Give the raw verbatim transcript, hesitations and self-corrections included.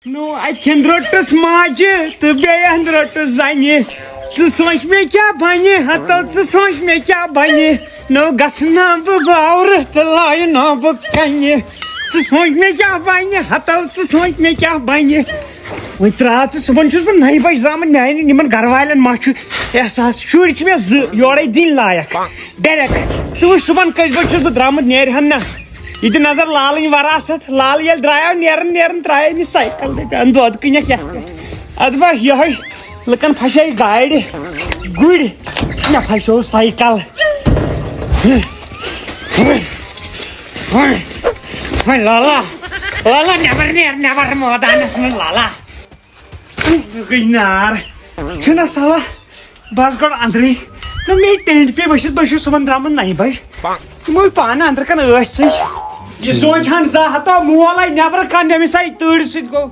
نو اکہِ ہٕنٛدۍ روٚٹُس ماجہِ تہٕ بیٚیہِ ہٕنٛدۍ روٚٹُس زنہِ۔ ژٕ سونچ مےٚ کیٛاہ بنہِ، ہتو ژٕ سونچ مےٚ کیٛاہ بنہِ۔ نو گژھٕ نا بہٕ باورٕ تہٕ لایہِ نا بہٕ کنہِ۔ ژٕ سونچ مےٚ کیٛاہ بنہِ، ہتو ژٕ سونچ مےٚ کیٛاہ بنہِ۔ وۄنۍ ترٛاو ژٕ، صُبحن چھُس بہٕ نَیہِ بجہِ درٛامُت، میانٮ۪ن یِمن گرٕ والٮ۪ن ما چھُ احساس؟ شُرۍ چھِ مےٚ زٕ یورے دِنۍ لایق۔ ڈایریکٹ ژٕ وٕچھ صُبحن کٔژِ بجہِ چھُس بہٕ درٛامُت، نیرِ ہن نہ۔ یہِ تہِ نظر لالٕنۍ وراثت۔ لالہٕ ییٚلہِ درٛایو نیران نیران ترٛایے مےٚ سایکل، دَپان دۄد کٕنٮ۪کھ یَتھ پٮ۪ٹھ۔ اَدٕ با یِہوٚے لُکن پھسے گاڑِ گُرۍ، مےٚ پھسیو سایکل۔ وۄنۍ، وۄنۍ لالا، لالا نٮ۪بر نیر، نٮ۪بر مٲدانس منٛز لالا۔ مےٚ گٔے نار۔ چھُنہ سوا بس گۄڈٕ اندرٕے۔ نہ مےٚ ٹینٹ پے ؤسِتھ، بہٕ چھُس صُبحن درٛامُت نَیہِ بجہِ۔ تِمو پانہٕ اندرٕ کن ٲسۍ ژٕج۔ یہِ سونٛچ ہن زانٛہہ ہتو مول آیہِ نٮ۪برٕ کن، أمِس آیہِ تۭرِ سۭتۍ گوٚو۔